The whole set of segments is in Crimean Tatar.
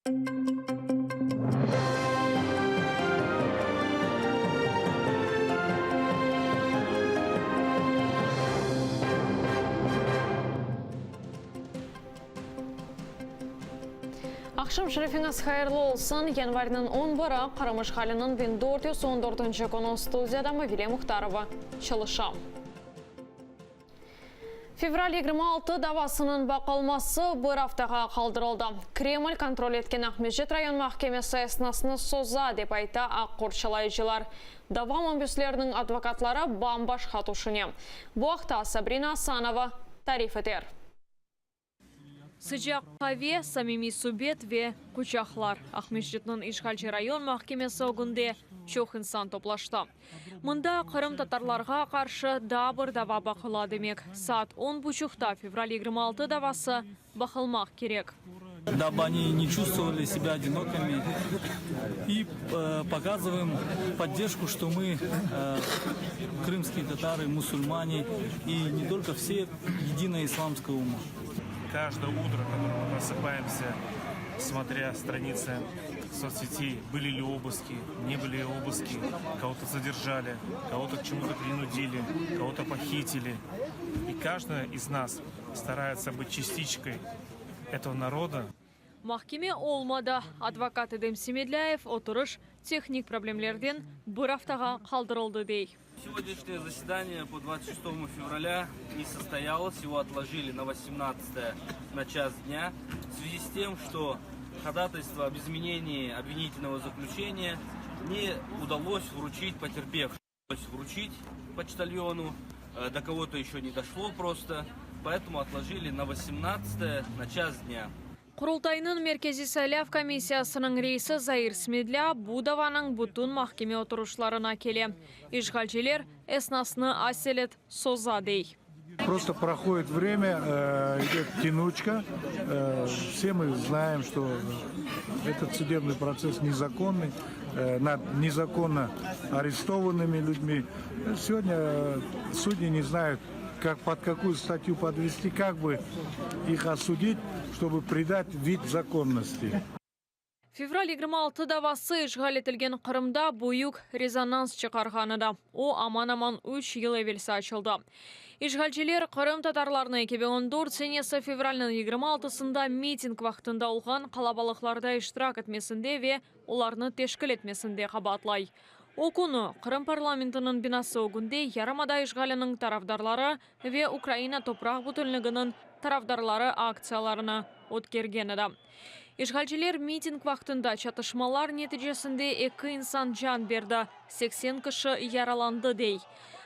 Aqşam şerifiñiz hayırlı olsun! Yanvarniñ on biri, Qırım işğaliniñ 1414-nci künü studiyada Mavile Muhtarova çalışa. Fevral 26 davasınıñ baqılması bir aftağa qaldırıldı. Kreml kontrol etken Aqmescit rayon mahkemesi esnasnı soza, dep ayta aq qorçalayıcılar. Dava mabüsleriniñ advokatları bam-başqa tüşüne. Bu aqta Sabrina Asanova tarif eter. Sıcaq qave, samimiy subet ve quçaqlar. Aqmescitniñ işğalci rayon mahkemesi ögünde çoq insan toplaştı. Mında qırımtatarlarğa qarşı daa bir dava baqıla, demek, saat on buçuqta fevral 26 davası baqılmaq kerek. Dabı oni ne çuvstvovali sebâ odinokimi, i pokazıvaem poddержку, çto mı, krımskiye tatarı, musulmane, i ne tolko, vse Единая исламская умма. Каждое утро, когда мы просыпаемся, смотря страницы соцсетей, были ли обыски, не были ли обыски, кого-то задержали, кого-то к чему-то принудили, кого-то похитили. И каждый из нас старается быть частичкой этого народа. Mahkeme olmadı. Advokat Edem Semedlâyev oturış tehnik problemlerden bir aftağa qaldırıldı, dey. Segodняшнее заседание по 26 февраля не состоялось, его отложили на 18 на час дня в связи с тем, что ходатайство об изменении обвинительного заключения не удалось вручить потерпевшим. Вручить почтальону, до кого-то еще не дошло просто, поэтому отложили на 18 на час дня. Qurultaynıñ Merkeziy saylav komissiyasınıñ reisi Zair Smedlâ bu davanıñ bütün mahkeme oturışlarına kele. İşğalciler esnasnı aselet soza, dey. Prosto prohodit vremâ, idet tyanuçka. Vse mı znaem, çto etot sudebnıy protsess nezakonnıy, nad nezakonno arestovannymi lüdmi. Segodnâ sudyi ne znayut, kak, pod kakuyu statyu podvesti, kak bı ih osudit, çtobu pridat vid zakonnosti. Fevral 26 davası işğal etilgen Qırımda büyük rezonans çıqarğan edi. O, aman-aman üç yıl evelsi açıldı. İşğalciler qırımtatarlarnı 2014 senesi fevralniñ 26-sında miting vaqtında olğan qalabalıqlarda iştirak etmesinde ve olarnı teşkil etmesinde qabaatlay. O künü Qırım parlamentiniñ binası ögünde yarımada işğaliniñ tarafdarları ve Ukraina topraq bütünliginiñ tarafdarları aktsiyalarını ötkergen edi. İşğalciler miting vaqtında çatışmalar neticesinde eki insan can berdi, 80 kişi yaralandı, dey.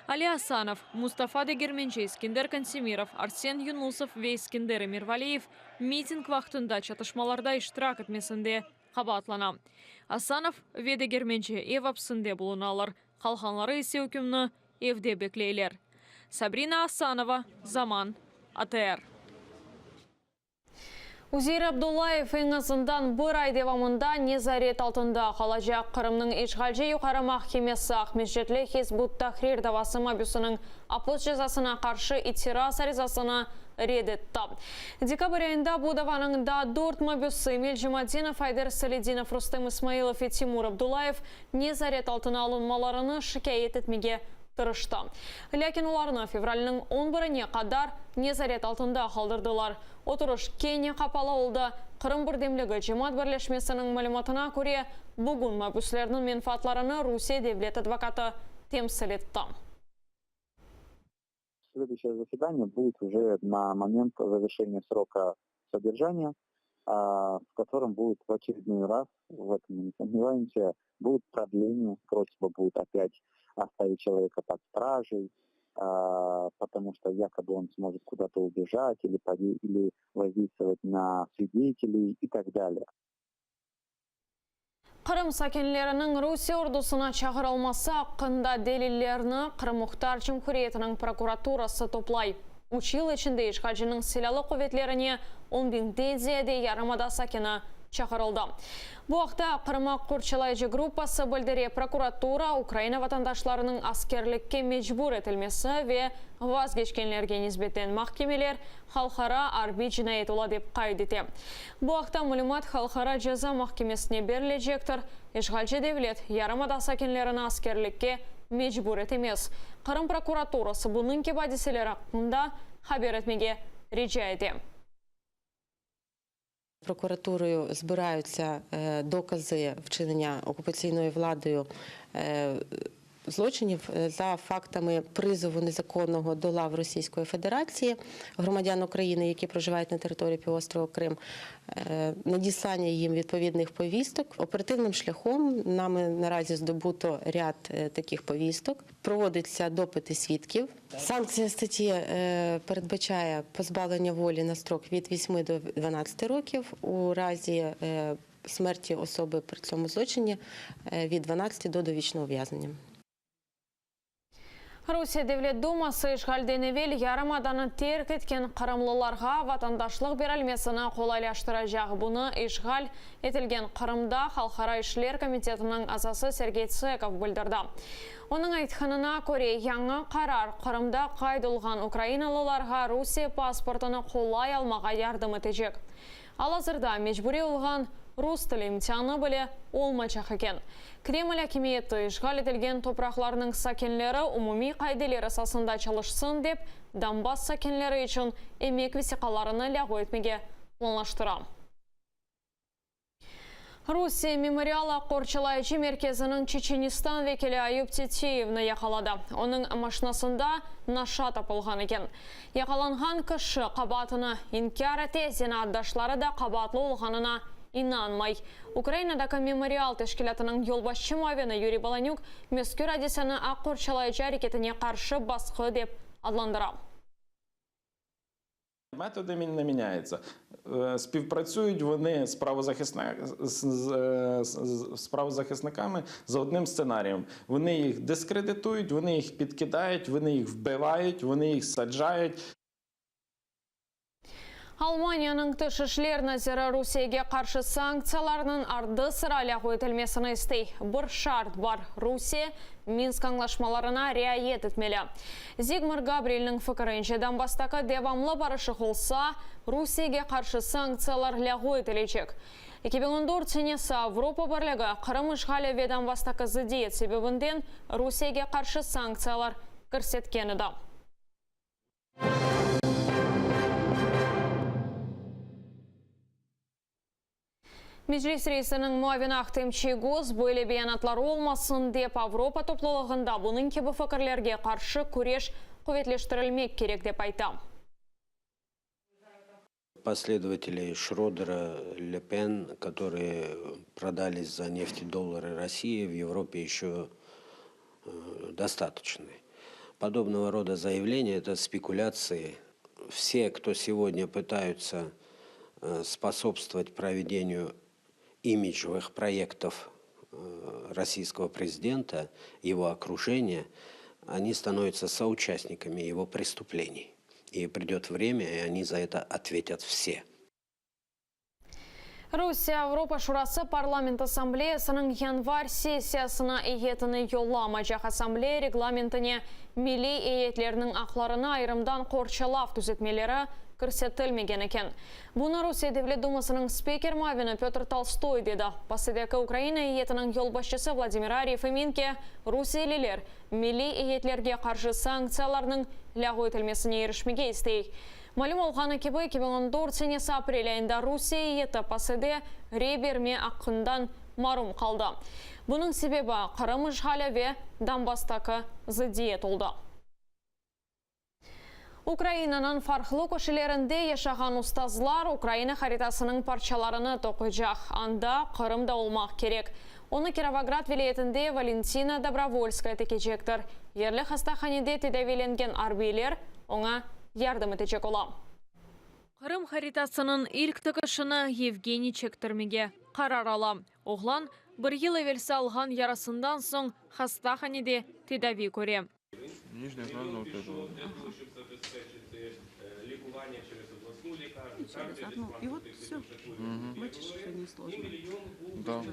Ali Asanov, Mustafa Degermenci, Eskender Kantemirov, Arsen Yunusov ve Eskender Emirvaliyev miting vaqtında çatışmalarda iştirak etmesinde qabaatlana. Asanov ve Degermenci ev apsinde bulunalar, qalğanları ise ükümni evde bekleyler. Sabrina Asanova, Zaman, ATR. Uzeir Abdullayev eñ azından bir ay devamında nezaret altında qalacaq. Qırımnıñ işğalci Yuqarı mahkemesi Aqmescitli Hizb ut-Tahrir davası mabüsiniñ apis cezasına qarşı itiraz arizasını red etti. Dekabr ayında bu davanıñ daa dört mabüsi, Emil Cemadenov, Ayder Saledinov, Rustem İsmailov ve Timur Abdullayev nezaret altına alınmalarını şikâyet etmege tırıştı. Lâkin olarnı fevralniñ on birine qadar nezaret altında qaldırdılar. Oturış kene qapalı oldı. Qırım birdemligi cemaat birleşmesiniñ malümatına köre, bugün mabüslerniñ menfaatlarını Rusiye devlet advokatı temsil etti. Следующее заседание будет уже на момент завершения срока содержания, в котором будет в очередной раз, в этом мы не сомневаемся, будет продление, просьба будет опять оставить человека под стражей, потому что якобы он сможет куда-то убежать или, или воздействовать на свидетелей и так далее. Qırım sakinleriniñ Rusiye ordusına çağırılması aqqında delillerni Qırım Muhtar Cumhuriyetiniñ prokuraturası toplay. Üç yıl içinde işğalciniñ silâlı quvetlerine on biñden ziyade yarımada sakini. Çağırıldı. Bu aqta Qırım aq qorçalayıcı gruppası bildire. Prokuratura, Ukraina vatandaşlarınıñ askerlikke mecbur etilmesi ve vazgeçkenlerge nisbeten mahkemeler halqara arbiy cinayet ola dep qayd ete. Bu aqta malümat Halqara ceza mahkemesine berilecektir. İşğalci devlet yarımada sakinlerini askerlikke mecbur etemez. Qırım prokuraturası bunıñ kibi adiseler aqqında haber etmege rica ete. Прокуратурою збираються докази вчинення окупаційною владою злочинів за фактами призову незаконного до лав Російської Федерації громадян України, які проживають на території півострова Крим, надіслання їм відповідних повісток. Оперативним шляхом нами наразі здобуто ряд таких повісток. Проводяться допити свідків. Санкція статті передбачає позбавлення волі на строк від 8 до 12 років у разі смерті особи при цьому злочині від 12 до довічного ув'язнення. Rusiye Devlet Duması işğalden evel yarımadanı terk etken qırımlılarğa vatandaşlıq berilmesini qolaylaştıracaq. Bunı işğal etilgen Qırımda Halqara işler komitetiniñ azası Sergey Tsekov bildirdi. Onıñ aytqanına köre, yañı qarar Qırımda qayd olğan ukrainalılarğa Rusiye pasportını qolay almağa yardım etecek. Al-azırda mecburiy olğan rus tili imtianı bile olmaycaq eken. Kreml akimiyeti işğal etilgen topraqlarnıñ sakinleri umumiy qaideler esasında çalışsın dep, Donbass sakinleri içün emek vesiqalarını lâğu etmege planlaştıra. Rusiye Memorial aq qorçalayıcı merkeziniñ Çeçenistan vekili Ayub Teteyevni yaqaladı. Onıñ maşinasında naşa tapılğan eken. Yaqalanğan kişi qabaatını inkâr ete, zenaatdaşları da qabaatlı olğanına inanmay. Ukrainadaki Memorial teşkilâtınıñ yolbaşçı muavini Yuriy Balanük mezkür adiseni aq qorçalayıcı areketine qarşı basqı dep adlandıra. Методи не міняються. Співпрацюють вони з правозахисниками за одним сценарієм. Вони їх дискредитують, вони їх підкидають, вони їх вбивають, вони їх саджають. Almaniyanıñ tış işler naziri Rusiyege qarşı sanktsiyalarnıñ ardı-sıra lâğu etilmesini istey. Bir şart bar, Rusiye Minsk añlaşmalarına riayet etmeli. Zigmar Gabrielniñ fikirince, Donbasstaki devamlı barışıq olsa, Rusiyege qarşı sanktsiyalar lâğu etilecek. 2014 senesi Avropa Birligi Qırım işğali ve Donbasstaki zıddiyet sebebinden Rusiyege qarşı sanktsiyalar kirsetken edi. Meclis reisiniñ muavini Ahtem Çiygoz, böyle beyanatlar olmasın dep, Avropa toplulığında bunıñ kibi fikirlerge qarşı küreş quvetleştirilmek kerek, dep ayta. Последователей Шрёдера, Ле Пен, которые продались за нефть и доллары России, в Европе еще достаточно. Подобного рода заявления – это спекуляции. Все, кто сегодня пытаются способствовать проведению имиджевых проектов российского президента, его окружения, они становятся соучастниками его преступлений. И придет время, и они за это ответят все. Rusiye Avropa Şurası Parlament Assambleyasınıñ yanvar sessiyasına eyyetini yollamaycaq. Assambleya reglamentine milliy eyyetlerniñ aqlarını ayırımdan qorçalav tüzetmeleri kirsetilmegen eken. Bunı Rusiye Devlet Dumasınıñ spiker muavini Pötr Tolstoy dedi. PACEdeki Ukraina eyyetiniñ yolbaşçısı Vladimir Aryev emin ki, rusiyeliler milliy eyyetlerge qarşı sanktsiyalarnıñ lâğu etilmesine irişmege istey. Malüm olğanı kibi, 2014 senesi aprel ayında Rusiye eyyeti PACEde rey berme aqqından marum qaldı. Bunıñ sebebi, Qırım işğali ve Donbasstaki zıddiyet oldı. Ukrainanıñ farqlı köşelerinde yaşağan ustazlar Ukraina haritasınıñ parçalarını toquycaq. Anda Qırım da olmaq kerek. Onı Kirovograd vilâyetinde Valentina Dobrovolskaya tikecektir. Yerli hastahanede tedaviylengen arbiyler oña yardım etecek ola. Qırım haritasınıñ ilk tikişini Yevgeniy çektirmege qarar ala. Oğlan, bir yıl evelsi alğan yarasından soñ hastahanede tedaviy köre. Через одну. И вот все. Бачиш, что несложно. Да.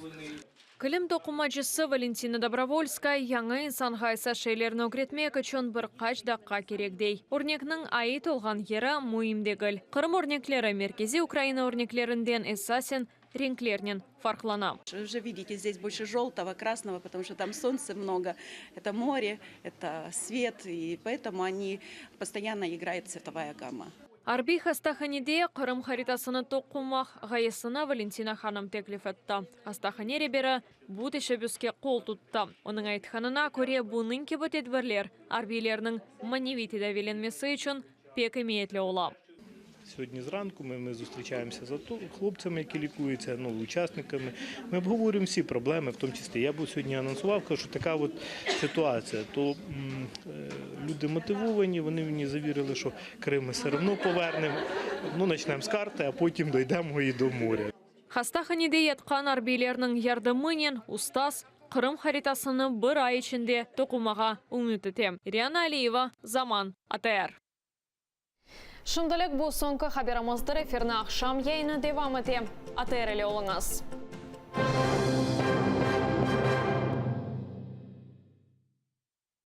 Kilim toqumacısı Valentina Dobrovolskaya yañı insanğa esas şeylerni ögretmek içün bir qaç daqqa kerek dey. Örnekniñ ait olğan yeri müim degil. Qırım örnekleri merkeziy Ukraina örneklerinden esasen renklernen farqlana. Уже видите, здесь больше желтого, красного, потому что там солнца много, это море, это свет, и поэтому они постоянно играет цветовая гамма. Arbiy hastahanede Qırım haritasını toqumaq ğayesini Valentina hanım teklif etti. Hastahane reberi bu teşebbüske qol tuttı. Onıñ aytqanına köre, bunıñ kibi tedbirler arbiylerniñ maneviy tedaviylenmesi içün pek emiyetli ola. Сьогодні зранку ми, ми зустрічаємося з АТО, хлопцями, які лікуються, ну, учасниками. Ми обговорюємо всі проблеми, в тому числі. Я був сьогодні анонсував, кажу, що така от ситуація. То м, е, люди мотивовані, вони мені завірили, що Крим ми все одно повернемо. Ну, почнемо з карти, а потім дійдемо і до моря. Hastahanede yatqan arbiylerniñ yardımınen ustaz Qırım haritasını bir ay içinde toqumağa ümüt ete. Riana Aliyeva, Zaman, ATR. Şimdilik bu soñki haberimizdir. Efirni aqşam yayını devam ete. ATR ile oluñız.